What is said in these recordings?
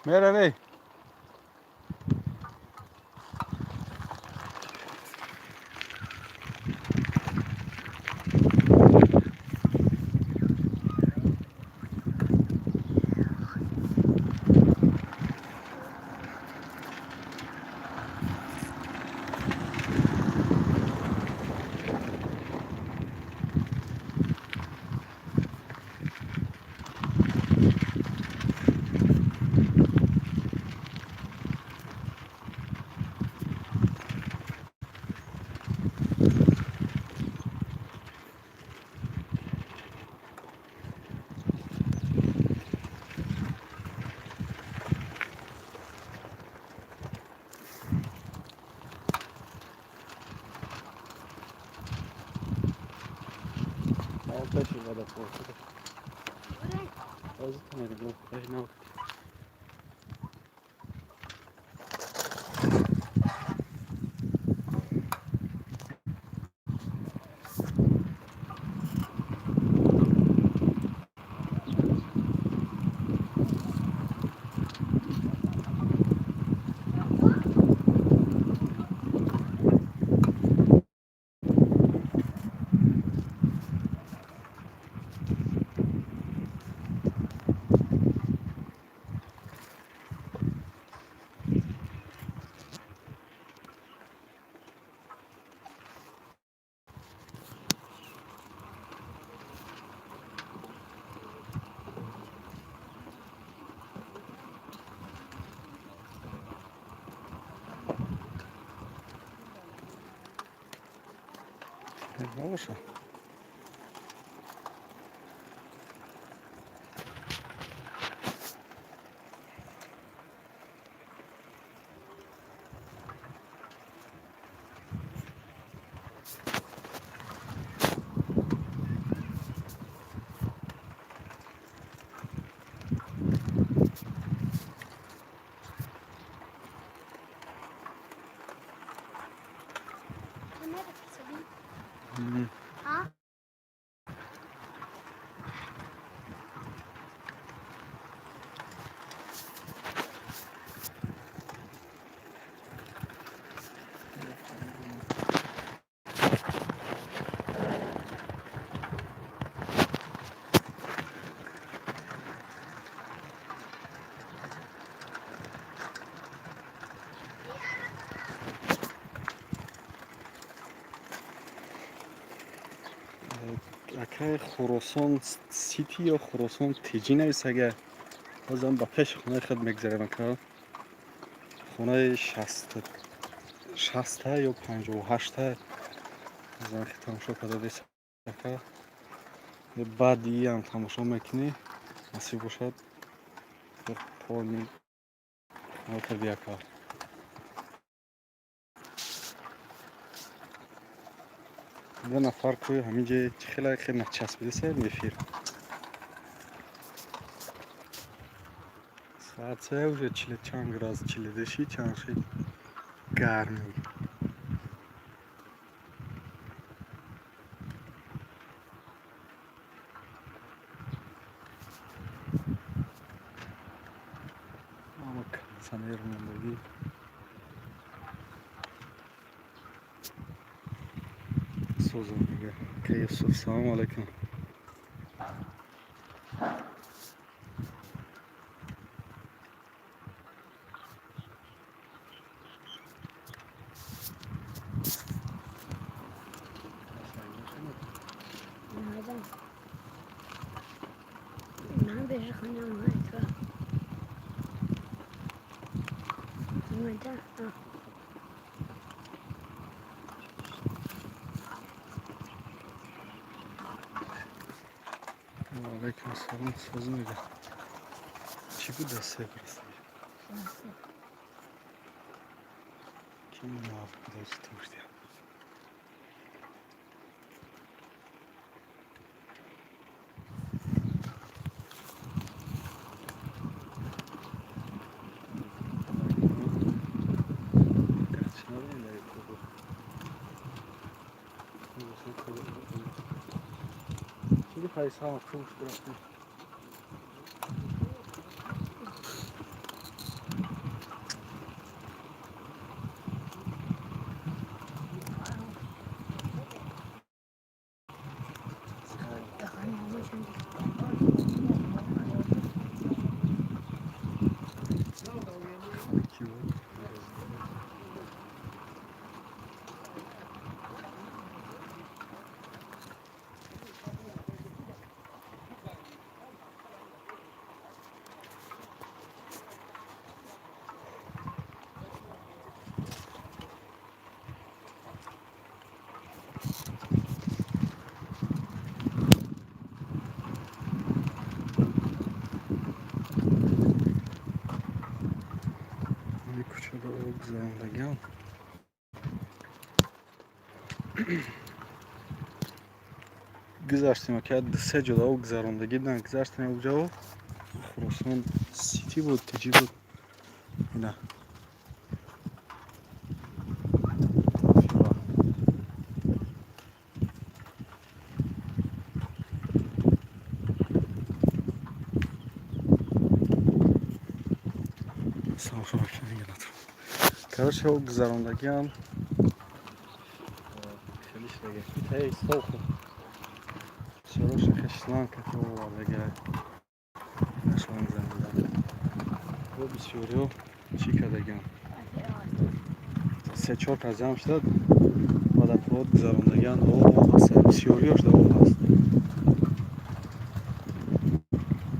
Меравей. Хорошо. А? Акай, Хуросон Сити ё Хуросон Тиҷи нависага. Бозам ба пеши хонаи худ мегзарем, ака. Хонаи 60-та ё 58-та бозам хе тамошо карда дес, ака. Баъди ам тамошо мекунӣ, насиб бошад, полный карди, ака. Ду нафар ку ҳамин ҷо чӣ хеле хеле начаспидеса эфир. Соат се уже чилу чанд градус, 42 ши чанд шид, гармӣ. Ама кондиционер мондагӣ. Созам мега. Ака Юсуф, салому алайкум. اومدم. من به خانم های تو اومدم آه. Ва алайкум ассалом, созӣ мега. Чӣ буд дастаи барасти? Ки муҳаббат дошти? Чӣ пайсам куш рафтем? Гузарондагиам. Гузаштем, ака, се ҷодао гузарондагӣ будан, гузаштем уҷао. Хуросон Сити буд, тиҷӣ буд. Ина. Короче, гузарондагиам хеле шудага. Эй, стол хуб. Бисёроша хе шланг кати овардага. Шланг занда. Бо бисёриё чӣ кардагиам? Се-чор кас ҷамъ шуда водопровод гузарондагиан. Об ҳаст, бисёриёш да об ҳаст.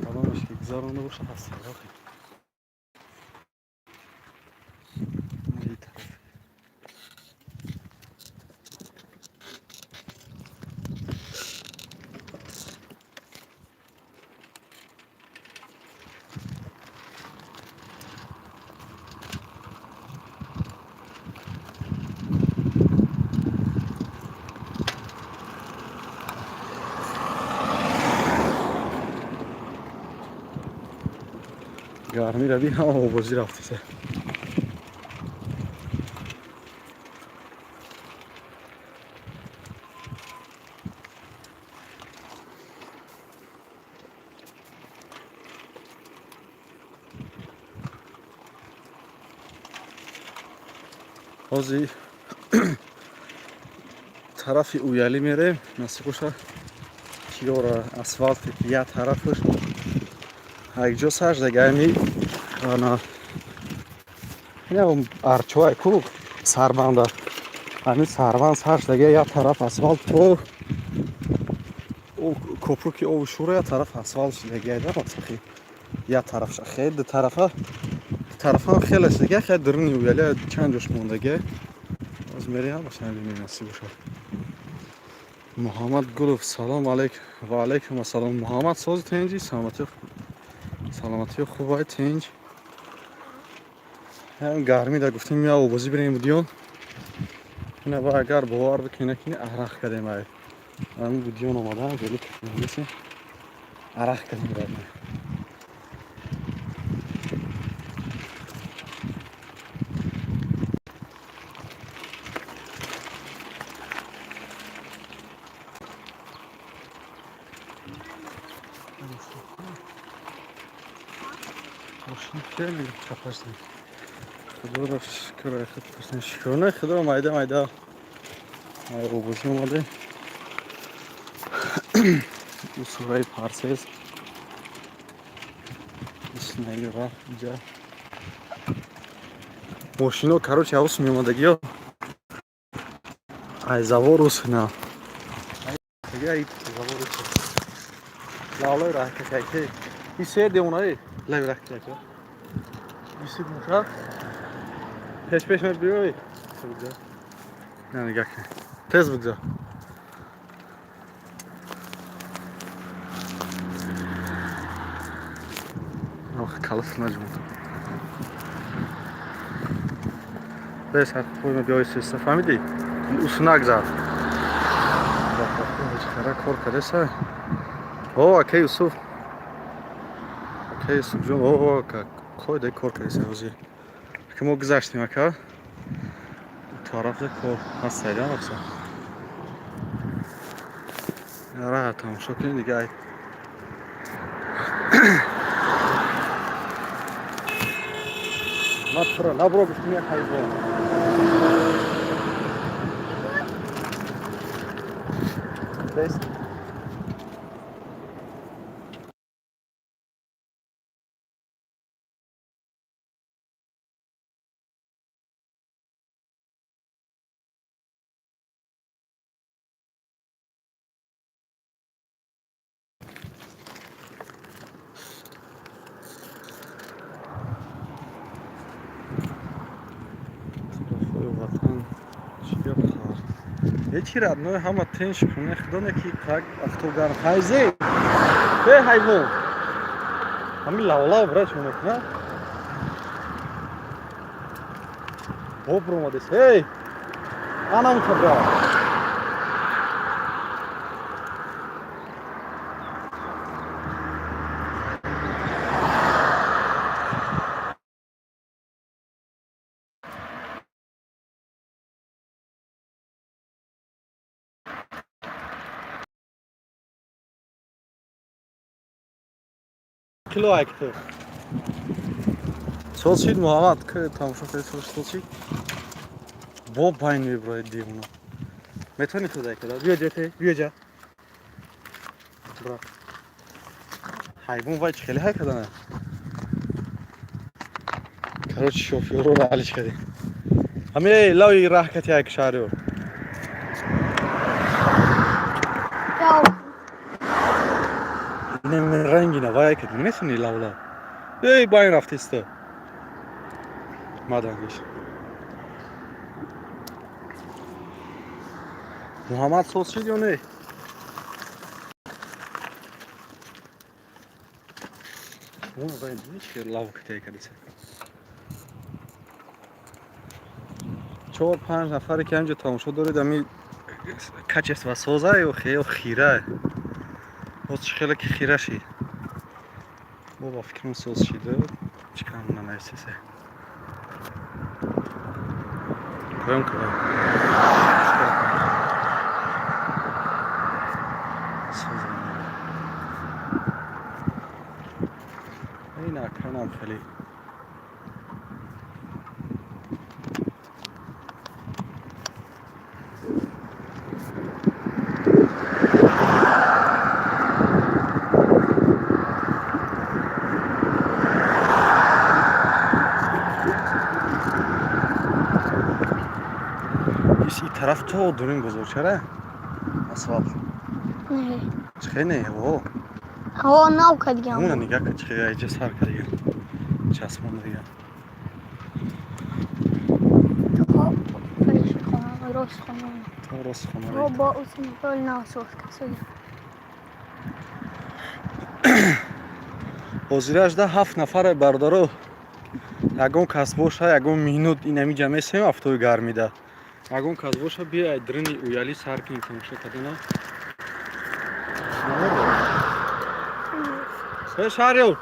Кадомеш ки гузаронда боша ҳаст. Гармира би ҳама обозӣ рафтеса. Ҳозир тарафи Уялӣ мерем, насиб боша, чиёра асфалте ки як тарафаш якҷо саждагами ана арчоай ку сарбанда, ҳамин сарбанд саждага як тараф асфалт то копруки ови шура, як тараф асфалт шудагиайда масахи як тарафша хел ду тарафа тарафам хеле шудага, хел дуруни Уяли чанд ҷош мондага. Боз мерем, ҳамаша бинем, насиб бошад. Муҳаммад Гулов, салом алейкум. Ва алейкум ассалом. Муҳаммад, сози, тинҷи, саломатӣ хубай, тинҷ. Гармида гуфтем я обозӣ бирем будиён. Ина ба агар бовар бикунӣ накунӣ, арақ кардем, ай ҳамин будиён омадан вели арақ кардем, родной. Мошин хеле чапашдем. Худоро шукр, шукрона худо, майда майда обозӣ омаде. Усураи Парсез Исмаили рафт иҷа. Мошино, короче, авус меомадагиё. Ай заворус на. Ай заворус. Лалой раҳкакайке. И се девонаи. Лай раҳкакайке. Иси муша. Пеш пеш ме биёй. На нигоҳ кун. Тез бигзор. Ох, калаф наҷмуд. Бес ҳар биёй сеста, фаҳмидӣ? Ус нагзар. Хара кор кардеса. О, акай Юсуф. Акай Юсуф ҷон, о, ака, қойда кор кардеса ҳозир. Ки мо гузаштем, ака. Тарафда кор ҳаст, сайдан акса. Ра тамошо кунед дига ай. Ма тура набро гуфтем, як ҳайвон. Бес. Тарафҳои ватан чӣ гап хабар? Ҳечи, родной, ҳама тинч, куне худо не ки так офтобгарм. Ҳайзе! Э, ҳайвон! Ҳамин лавлав бира чӣ мекунад? Бо биромадест. Эй! Анамута бира. Кило айкты. Соз шид, Муҳаммад, ки тамошо кардед, соз шид. Бо байн меброяд девона. Метавонӣ ту дай када? Биё ҷа, те, биё ҷа. Бра. Ҳайвон вай чӣ хеле ҳай кадана? Короче, шофёрро алиш кардем. Ҳами лави раҳ кати як шаҳриёр. Яу. Инам рангина вай кад метавонӣ лавла. Эй, байн рафтиста. Мадангиш. Муҳаммад, соз шид ё не? Лав катия кадиса. Чор панҷ нафаре ки ҳамҷо тамошо доред, ами качество соза ё ё хира? Боз чӣ хеле ки хира шид. Бо ба фикрам, соз шида. Чӣ кам нанависеса. Поён кардам. Соза. Ин акранам хеле. И тараф то дурин бозорчара асфалт. Не. Чихе не? О. Ҳаво нав кардигам. Уна нигаҳ кун, чихе айҷа сар кардигам. Часпон дигам. То пеш хона, рост хона. То рост хона. Ҳо, бо усмол нав соз касоди. Ҳозирашда ҳафт нафаре, бародаро. Ягон кас боша, ягон минут инамиҷа месем, афтои гармида. Ягон кас боша, биай дрини уяли сар кунем тамошо кардана. Э, шаҳриёр.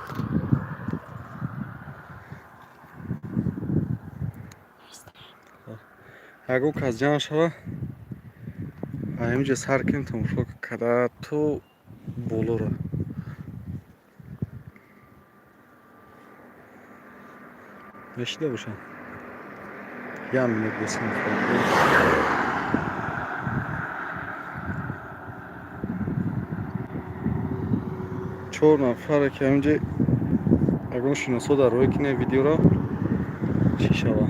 Ягон кас ҷамъ шава, ҳаминҷа сар кунем тамошо када то болоро. Мешида бошам. Як минут бесим. Чор нафаре ки ҳаминҷа ягон шиносо дар рӯй кине видеоро, чӣ шава,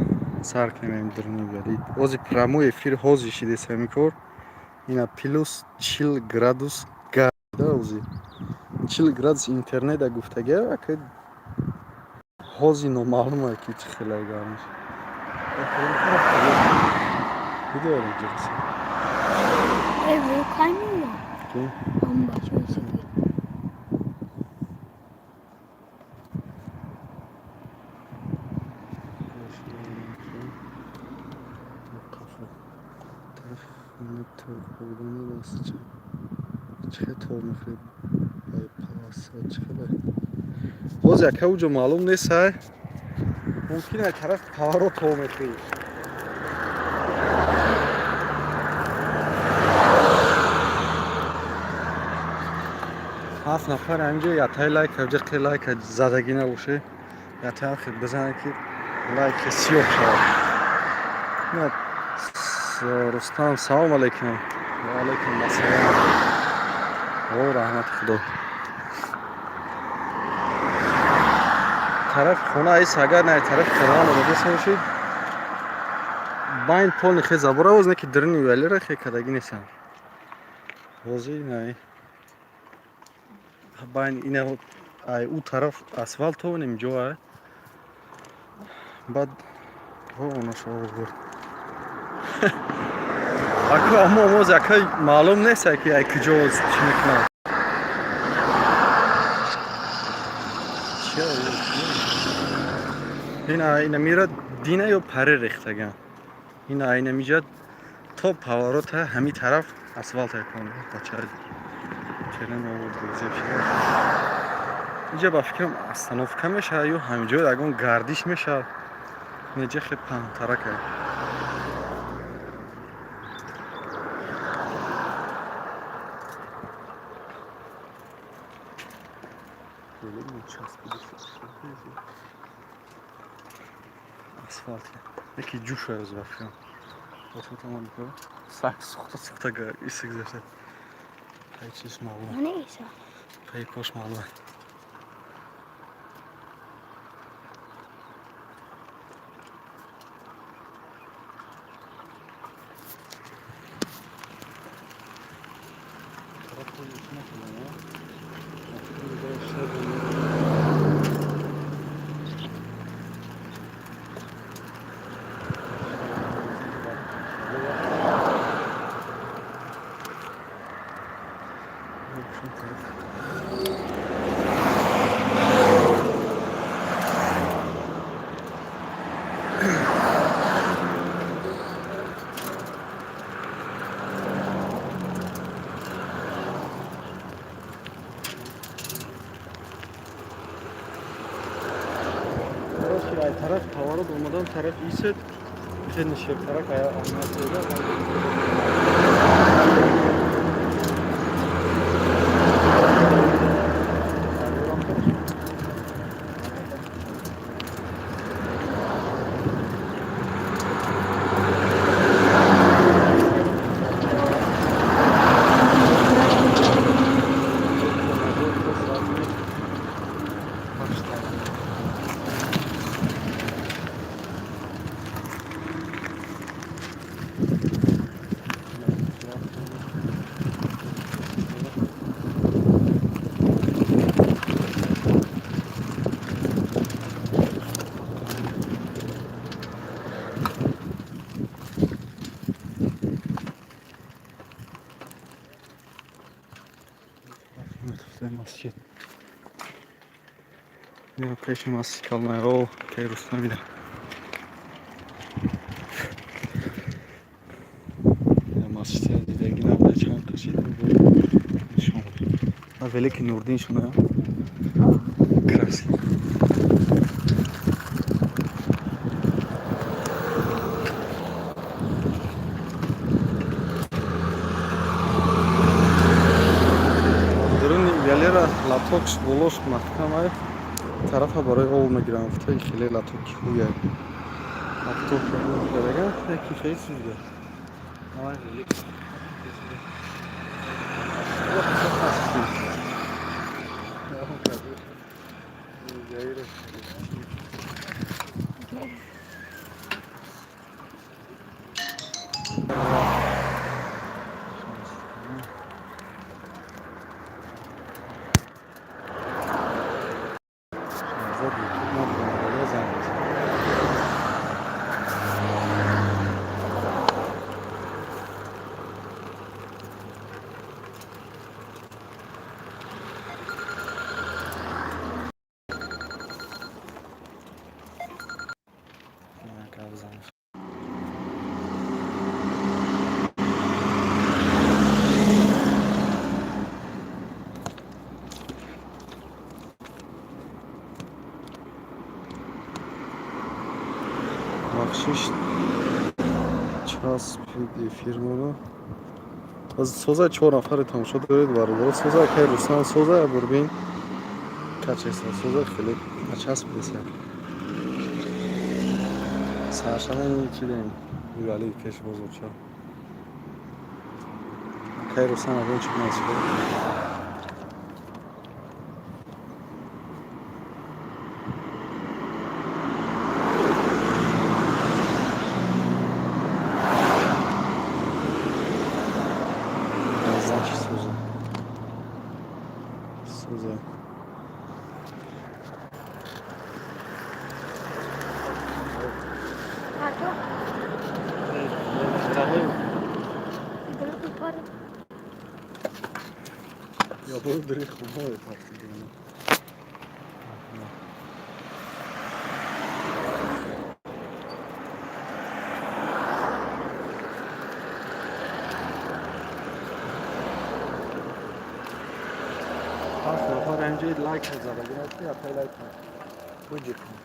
сар кунем ҳамин дурни уяли. Ози прямой эфир ҳозир шидес ҳамин кор. Ина плюс 40 градус гарда ози. 40 градус интернета гуфтага, ака, ҳозир номаълума ки чӣ хеле гармаш. Видеоро ҷиқси. Э, кай меояд? Ки? Ҳам бачаҳои сафед. Тарафи хона тор хӯрдани даст чӣ тор мехӯред? Паласа чӣ хеле? Боз яка уҷо маълум нест, ай. Мумкин ай тараф поворот тор мехӯрӣ. Ҳафт нафар ҳаминҷо ятаи лайк ҳамҷа қи лайк задагӣ набоше. Ятаи хел бизанед, ки лайки сиёҳ шавад. На, Рустам, салом алейкум. Ва алейкум ассалом. О, раҳмати Худо. Тарафи хона айс, агар на тарафи қирған омода бошед, байн полный хе забора воз не ки дрини валера хе кадаги нестам. Ҳозир най. Байн ина ай у тараф асфалт тонем ҷо ай. Баъд о онашо бурд. Аку аммо моз яка маълум нест, ки ай куҷо чӣ мекунад. Чия? Ина мира дина ё паре рехтаган. Ина айнамиҷа то поворота ҳами тараф асфалт айкон бача терен овод гузеб шуда. Инҷа ба фикрам остановка мешавад ё ҳаминҷо ягон гардиш мешавад. Инҷа хеле паҳнтарак ай. Асфалт. Яки ҷӯш ай ба фикрам. Сак сухта сухта исик зашта. Пай чиз маълум. Мана иса. Пай пош маълум. Короче, ай тараф поворот омадан тараф исед, хеле нишебтарак ай омад. Масҷид. Пеши масҷид калмай о кай Рустам вида. Масҷид дидаги набуда чанд қашид нишон. А велики Нурдин шуна. Красиво. Галера латокш болош маҳкам ай тарафа барои об мегирам гуфта хеле латоки хуя. Латок мегирам яки хеле чиз. Бахшиш часпид эфирморо. Соза чор нафаре тамошо доред бародаро. Соза кай Рустам, соза бурбин качество, соза хеле начаспидеса. Саршана чидем юрали пеш бозорча. Кай Рустам агон чӣ насиб. Суза. Я буду дриху Инҷои лайк зада гирад, апай лайк буҷи кун.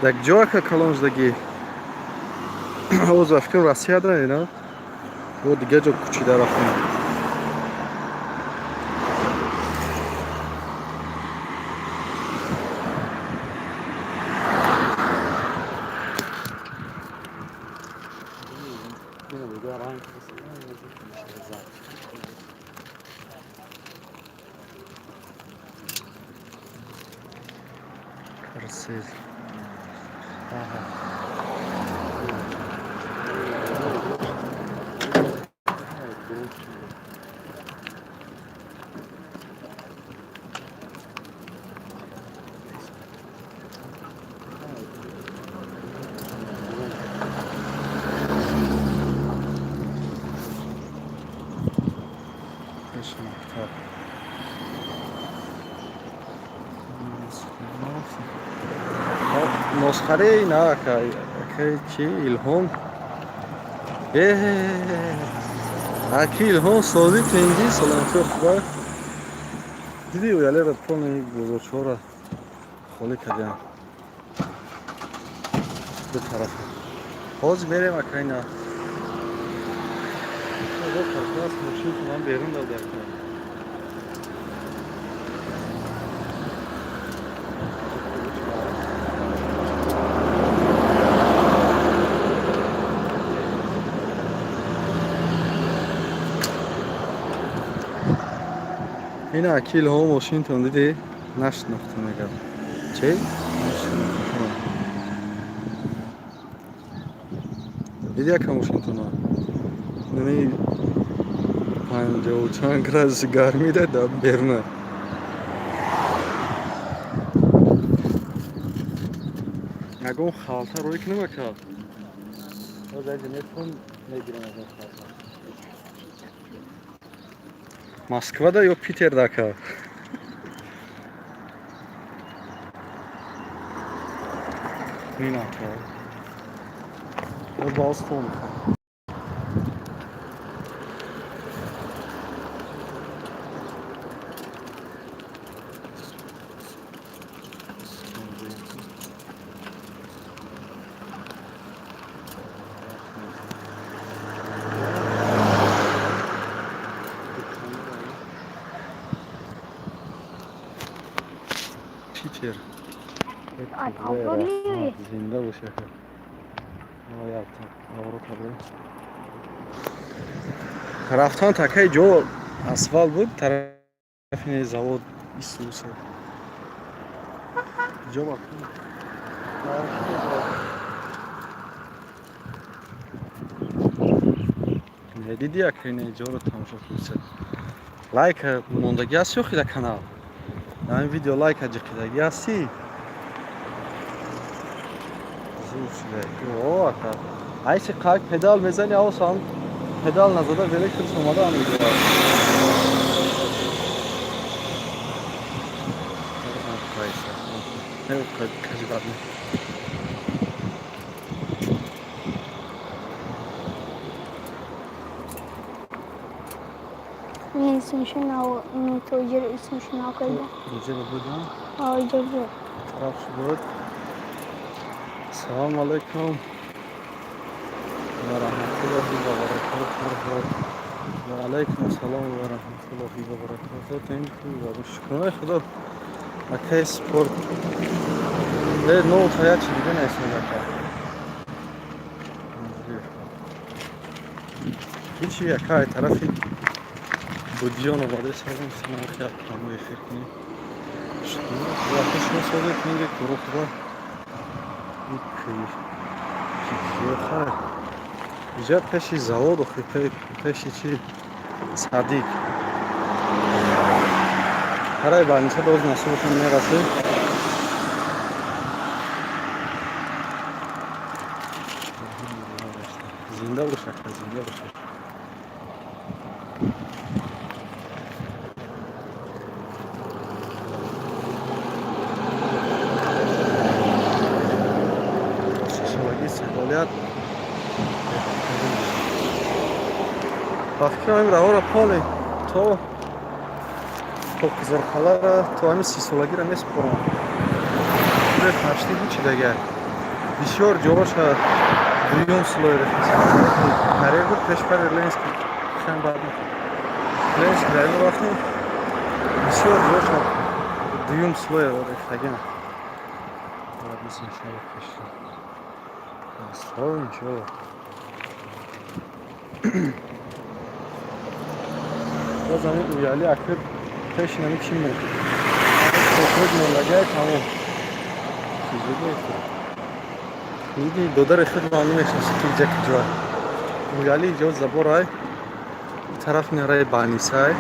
Дар ҷоя ка калон шудагӣ, ҳоз ба фикрам, Россияда ина ё дигар ҷо кӯчида рафтем. Карсель. Ага. Пеши мактаб. Носхаре ина ака, чи, Илҳом, аки Илҳом, сози, тенҷи, саломатӣ, худо. Диди, оялера полный бозорчаҳоро холӣ кардиам ду тарафа. Ҳозир мерем, ака, ина мошин ман берун дод. Ина, аки Илҳом, мошинтон диди, нашинохта мегар. Че нашинохта? Диди, ака, мошинтона нами 50 чанд градуси гармида да беруна. Ягон халта рӯй кунам, ака? Мегирам ягон халта. Москвада ё Питерда, ака? Ин, ака, боз тон. Питер. Ай, Аврупа. Зинда бош, ака. Аврупа рафтан такаи ҷо асфалт буд, тарафи завод Исуса ҷо. Ба диди, ака, ина ҷоро тамошо кунед. Лайк мондагӣ аст ё хида канал? Дар ин видео лайка ҷиқидагӣ ҳастӣ? Зур шуда. О, ака, айси қак педал мезани, авосам педал назада велик омада мегирад. Кажи. Ин исмшо нав, тоҷир исмшо нав карда. Иҷора будам. Иҷора. Тараф буд. Салому алайкум ва раҳматуллоҳи ва баракатуҳ. Ва алайкум ассалом ва раҳматуллоҳи ва баракатуҳ. Thank you ва шукронаи Худо. Акай спорт. Э, нов та чи дига нестем, ака. Ҳичи, ака, тарафи Будиён омада сазем, синам прямой эфир кунем. Шумо шумо созед кунед, куро худо. Хай. Иҷа пеши завод, охи пеши чи, садик. Ҳарай больница доз насибашон мерасед. Зинда бош, ака, зинда бош. Ба фикрам, ин раҳоро поле то Қизилқалара, то ҳамин 30-солагиро месупорам. Уже почти ҳичи дага. Бисёр ҷоҳоша дуюм слой рехтаст. Карьер буд, пеш карьер Ленинский хеле бад. Ленинский район рафтем, бисёр ҷоҳоша дуюм слой рехтагиам. Бояд мисли иншоалло пеш. Иншоалло. Боз ҳамин уяли акир пеши нами чӣ мекунад? Коприк мондагай, тамом. Чизи диди, додари худ ман намешиносӣ, ки иҷа куҷоа. Уяли иҷо заборай, тараф нераи Банисай.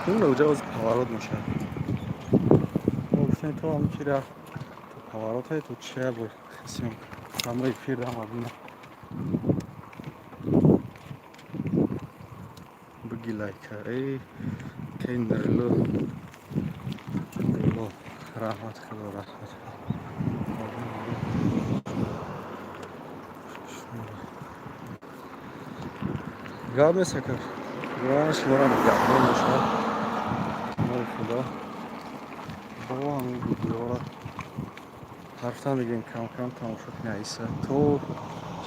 Ин уҷа оз поворот мешавад. Мо гуфтем, то ҳам кира то поворотай, то чия бо хисем. Ҳамроҳи эфир дама бина. Буги лайка. Эй, кей нерлу. Нерлу. Раҳмат, Худо раҳмат. Гап нест, ака. Худованд шуморо нигаҳбон бошад. Канори Худо. Бо ҳамин видеоро ҳарфта мегӯем, кам-кам тамошо кунед, айса. То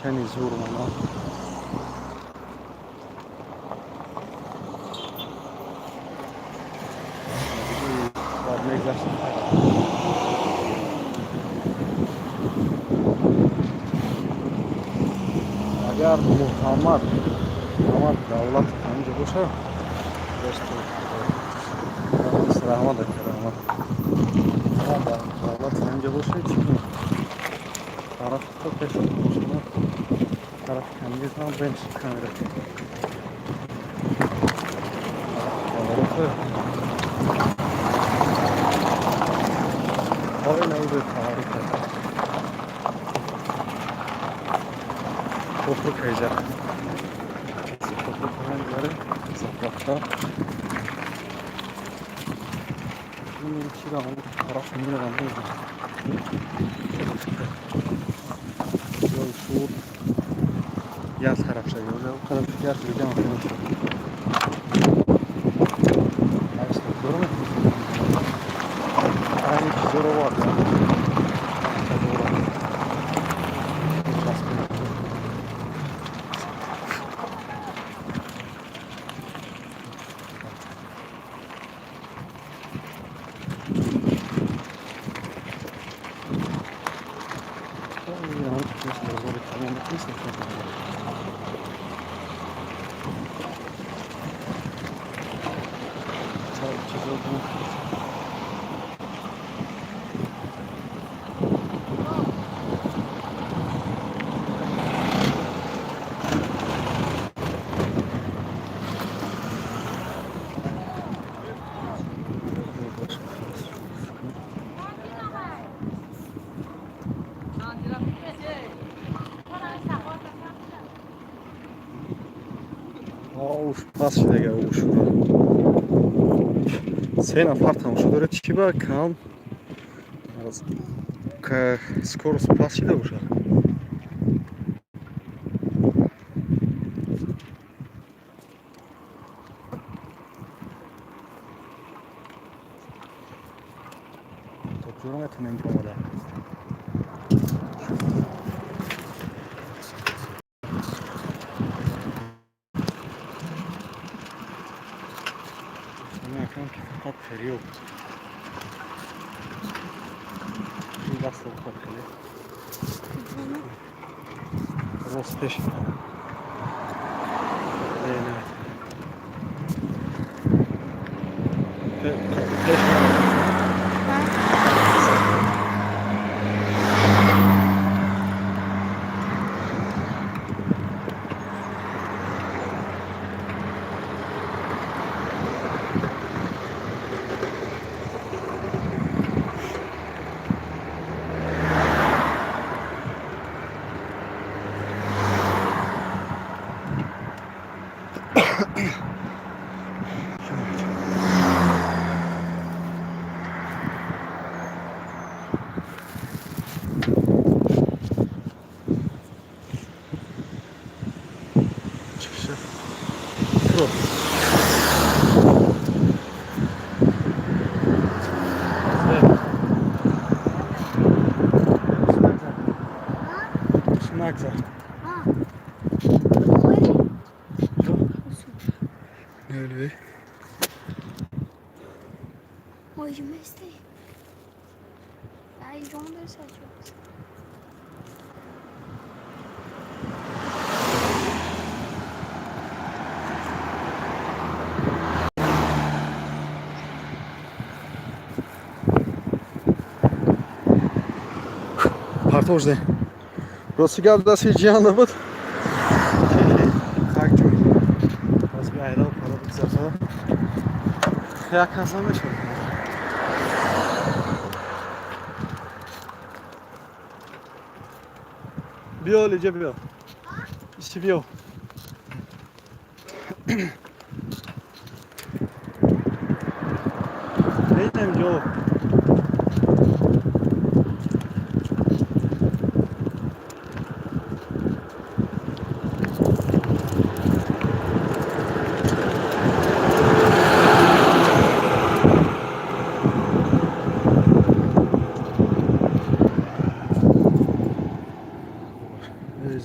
чани зур мона. Баъд мегзашт. Агар Муҳаммад Давлат ҳаминҷо боша, дасто раҳмат, ака, раҳмат. Муҳаммад Давлат ҳаминҷо боша, чӣ кунем? Тараф то пеш бошад, тараф камера бем, камера. Повороты. Ой, на повороты. Копру кайза. Копру мегузарем, заправка. Ин чиро он тараф меравам, ҷои шур як тараф шаги, тараф як дига мешавад. Айн чизоро овардам. Уш пас шидага, ушура. Се нафар тамошо дорад, чӣ ба кам скорость пас шида бошад. То куҷоро метавонем омада? Мекунам, ки фақат период. Ин даста бихор, хеле. Рост пеш. Не, не. Пеш. Бро. Нагзар. А. Ой. Не. Ой, mestre. Ai, João 27. Партов ждем. Рости гап, дасти ҷиянда буд. Как ҷой. Боз айрал пара бигзарда. Як каса мешавад. Биё, лиҷа биё. Иши биё. Нейнем ҷо.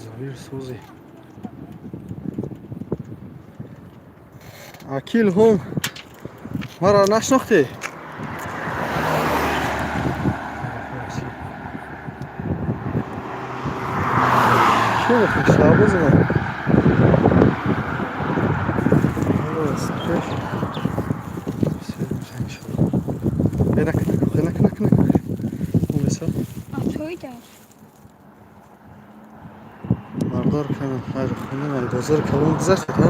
Завир сӯзи. Акил ҳум, маро нашнохтӣ? Чӣ мехоҳӣ, Шаҳбози ман? Нак, нак, нак, нак. А той даш. Мардор кана хайр хона ман бозор калон гузашт ҳа.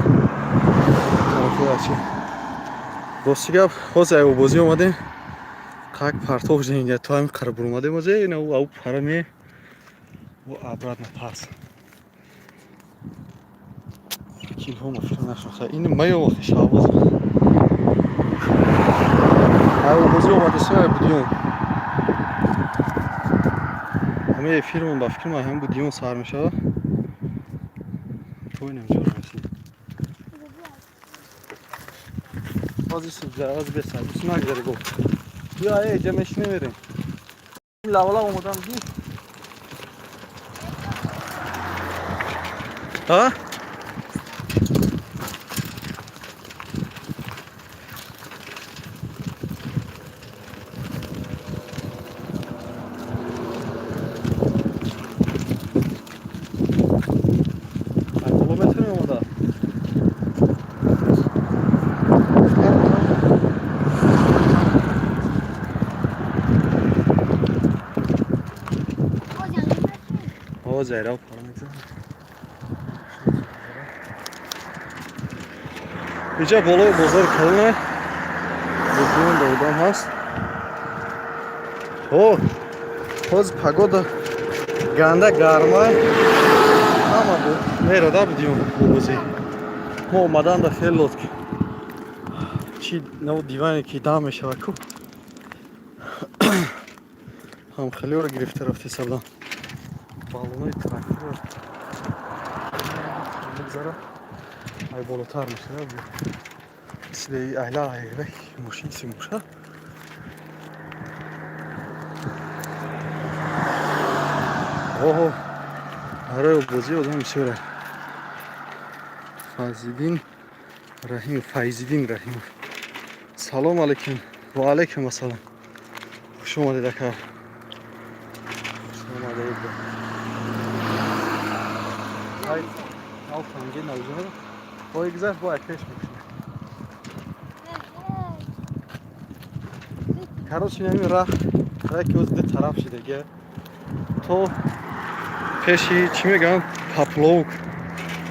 Тарафи ачи. Рости гап, ҳозир ай бозӣ омадем. Как партов ждем, то ҳамин қара буромадем озе, ина ау пара ме. О, обратно пас. Килҳо мафкар нашнохта. Ин маё вақти Шаҳбоз. Ай бозӣ омадесим, ай будиён. Ҳамаи эфирмон, ба фикр ман, ҳамин будиён сар мешавад. То инам ҷо расид. Ҳозир аз беса, бис нагзари гуфт. Биё, эй, ҷа мешинем, мерем. Лавлав омадам ди. Ҳа? Ай километр меомада. О, зайрав пара мегзарад. Иҷа болои бозори калона бузиён додан ҳаст. О, ҳозир погода ганда гармай. Ҳама мерада будиён бозӣ. Мо омаданда хеле лот ки чи нав диване ки дам мешавад ку. Ҳам хелеро гирифта рафти сабдан. Баллонои трактор мегзара. Ай болотар мешава. Мисли айла айла мошин симуша. Оҳо, барои бозӣ одам бисёре. Файзиддин Раҳимов, Файзиддин Раҳимов. Салом алейкум. Ва алейкум ассалом. Хуш омадед, ака. Хуш омадед. Ай, ав танги навҷавон. Ой, гузашт, бо ай пеш мекунем. Короче, ҳамин раҳ, раҳ ки оз ду тараф шидаги. То пеши чӣ мегӯям, поплавок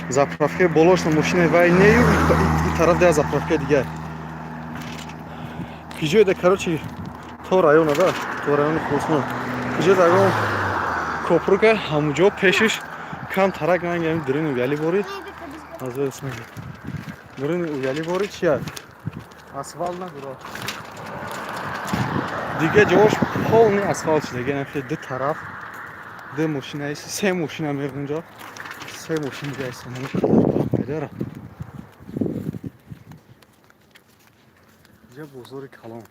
заправка болошна мошина вай нею и тараф дия заправка дигар. Киҷоеда, короче, то района да, то райони Хуросмон. Киҷоеда ягон копрука ҳамуҷо пешиш кам тарак нангами дурини уяли борид. Аз бисмилла. Дурини уяли борид чия? Асфалт надора. Дига ҷош полный асфалт шуда. Ген ду тараф ду мошина, се мошина меғунҷо. Се мошин дига аст. Медара. Иҷа бозори калон.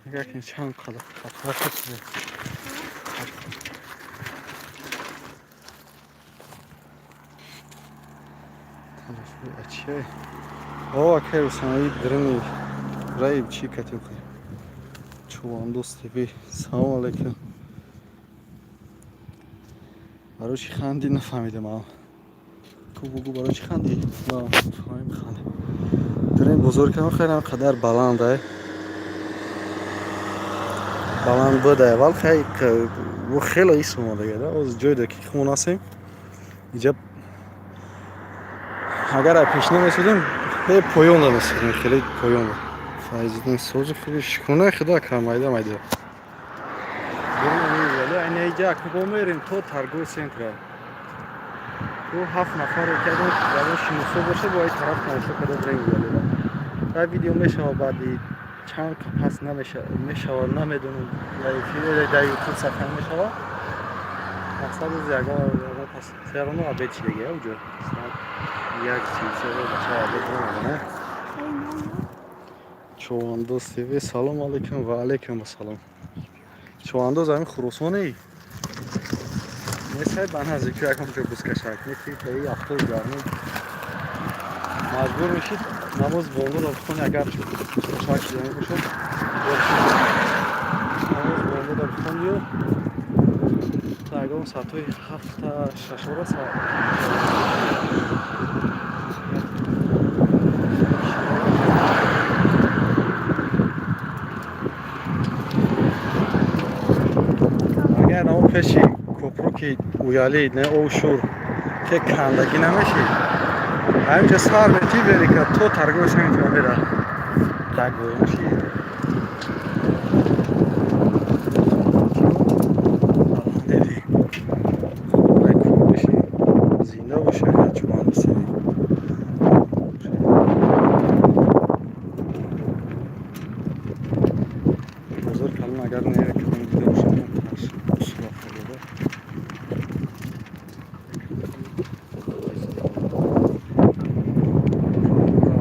Нигоҳ кунед, чанд қадар қатра шуда. Тарафи ачи. О, акай Рустам, и дрини раиб чӣ катим хӯ. Чувандоз ТВ. Салом алейкум. Барои чӣ хандӣ, нафаҳмидам. А ку бугу, барои чӣ хандӣ? Фаҳмим, хандӣ. Дрин бозори калон хеле ҳам қадар баланд ай. Баланд буда аввал, хай хеле ис омадага да. Оз ҷойда ки хумон ҳастем. Иҷа агар ай пешина месудем, поён намесудем, хеле поён. Файзиддин, сози хуби, шукронаи худо, ака, майда майда. Айна иҷа акнун мерем то торговый центра. Ку ҳафт нафаре ки ягон шиносо боша, бо ай тараф тамошо карда бирем. Вале ва видео мешава, баъди чанд пас мешава, намедонам, дар Ютуб сахран мешава. Мақсад оз ягон пас все равно обед чидага уҷо 1:33 бача обед омадана. Чувандоз ТВ, салом алейкум. Ва алейкум ассалом. Чувандоз, ҳамин Хуросонӣ несай, ба наздики ягон ҷо бузкашак неки, таи афтоби гармӣ маҷбур мешид намоз болоро бихони. Агар бузкашак шуда мебошад, намоз болоро бихонию то ягон соатҳои ҳафта шашора. Агар намо пеши копруки Уялӣ не Овшур ке кандагӣ намешид, ҳаминҷа сар мети велика то торговый центр мера. Так гоёмши. Баландеди. Ай кӯбиши. Зинда боша, чумандоси. Бозор калон агар не калон дида бошад, таш суроха дода.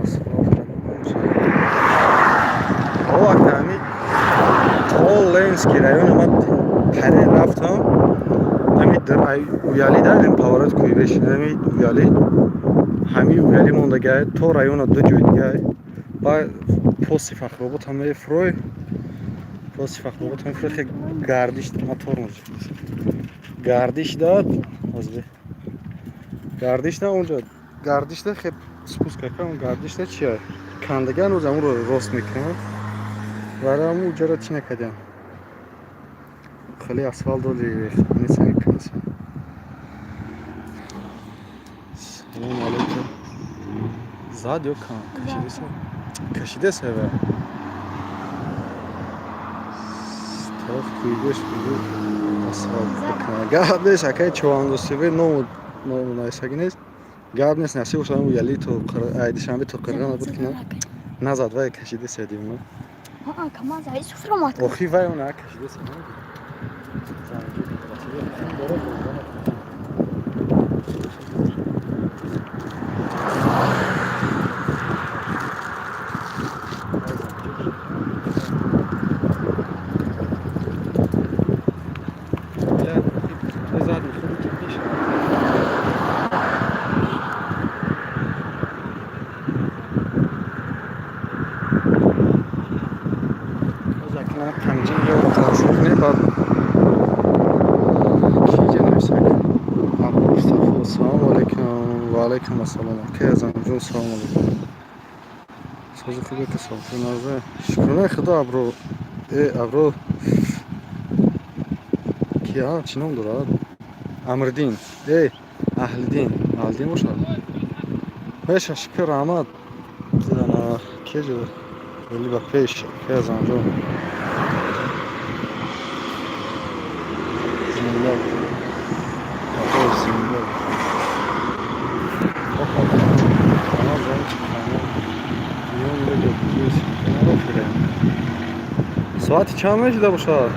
Асфалт карда. О, ами то Ленинский район омад, паре рафтам. Ами Уяли да, ин поворот кӯйбеш, ами Уяли. Ҳами Уяли мондагай то района ду ҷой дигай. Ба пости Фахробод ҳам мефурой. Пости Фахробод ҳам мефурой, хе гардиш ма тормоз. Гардиш дад, ҳозир. Гардиш на онҷо, гардиш да хе спуск кардам, гардиш да чия? Кандаган рӯз амуро рост мекунам. Вара аму уҷара чӣ накардам. Хеле асфалт доди несани канса. Салом алейкум. Зад ё кам? Кашидеса? Кашидеса ва. Тараф кӯйгош бугу асфалт бикунад. Гап нест, акай Чувандоз ТВ, ному нависагӣ нест. Гап нест, насиб бошад, Уяли то ай Душанбе то Қирғона буд кунад. Назад вай, кашидеса димна. Аа, камаз ай суфромат. Охи вай она кашидеса. Дора бозона. Задний ход пише. Акна панҷин ё тамошо кунед, баъд киҷа нависак. Абдумустафо, салому алейкум. Ва алейкум ассалом. Акай Азамҷон, салому алейкум. Сози хубе ки салфи наза. Шукронаи худо, абро абро кия, чӣ ном дорад? Амриддин. Аҳлиддин. Аҳлиддин бошад. Пеша шукр, раҳмат. Кеҷо вали ба пеш, акай Азамҷон. Зинда. Бақо зинда. Опа. Ана зан ана. Миён беҷо буҷӯс. Наро. Соати чанд мешида бошад?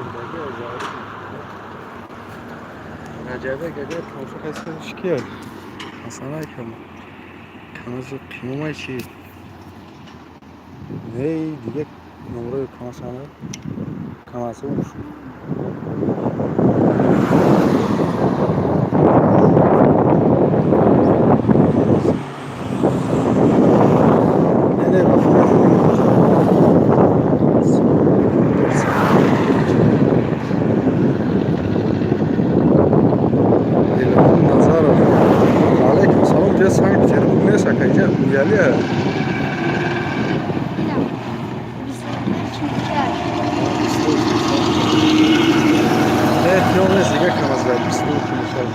Хӯрдагӣ. Раҷабек, агар тамошо кардаш, кия масалан кам КамАЗи қимомай чи ней, дига номрои КамАЗ КамАЗ уш. Не, ба. Илҳом Назаров, алайкум салом. Ҷа Санкт Петербург нест, ака, иҷа Уялия. Ина 25 46. Не, хиёл нест, дига КамАЗ дар 22:46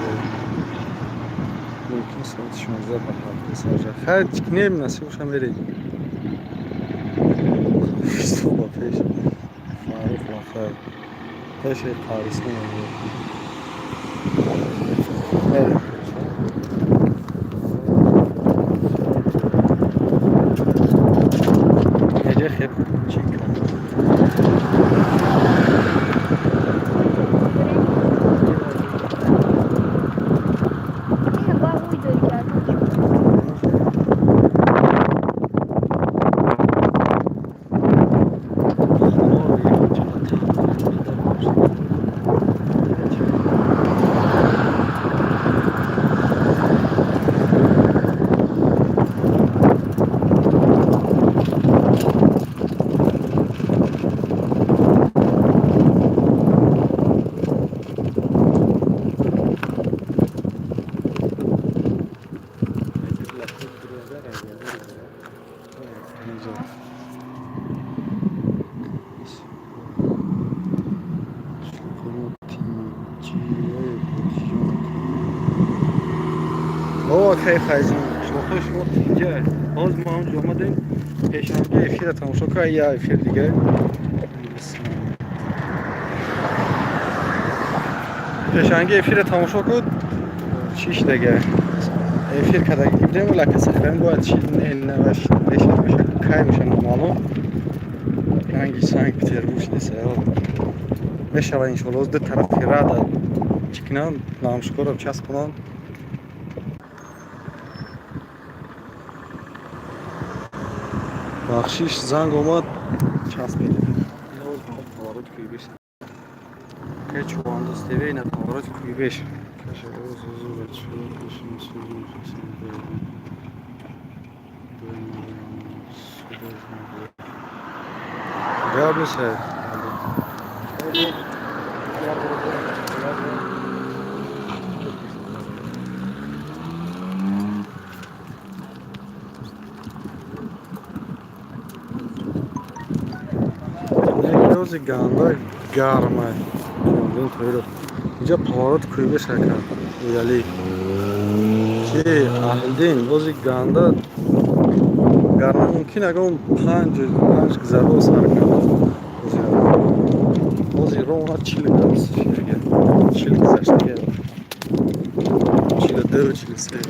мумкин соати 16 ба ҳафта саржа. Хайр, чикнем, насиб мерем. Ба пеш, Фаррух бахайр, пеши қабристон мерем. Еҷа хеб чӣ кард? Ина ба ҳуй дори кардан. О, кай хайзон, қишлоқҳои шумо тинҷа. Ҳоз мо ҳамҷо омадем, пешанги эфира тамошо кар, я эфир дига. Пешанги эфира тамошо куд, чӣ шидага? Эфир кадаги будем, лака сахран бояд чи не наваш меша меша кай меша номаълум. Ранги Санкт Петербург шидеса. Мешава, иншоалло, ду тарафи рада чӣ кунам, намшкорам часпонам. Бахшиш, занг омад, часпидем. Поворот куйбеш. Чувандоз ТВ, на поворот куйбеш. Гап нест. Рози ганда гарма. Инҷа поворот куйбеш, ака. Уяли. Чи аҳлдин бози ганда гарма, мумкин ягон панҷ гузаро сар кард. Бози ровно 40 градус шидаги. 40 гузаштаги. 42, 43.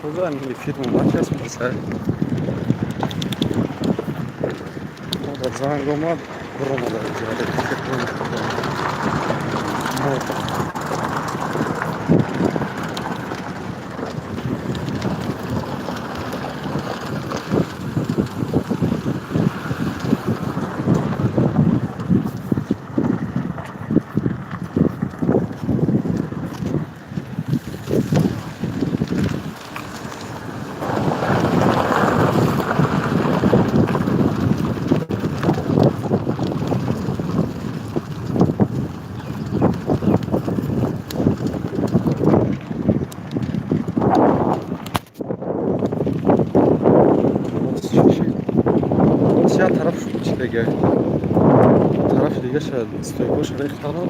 Соза эфир начаспаса. Занг омад, буромада. Тараф чӣ дега, тарафи дига шояд стойкош рехтанам.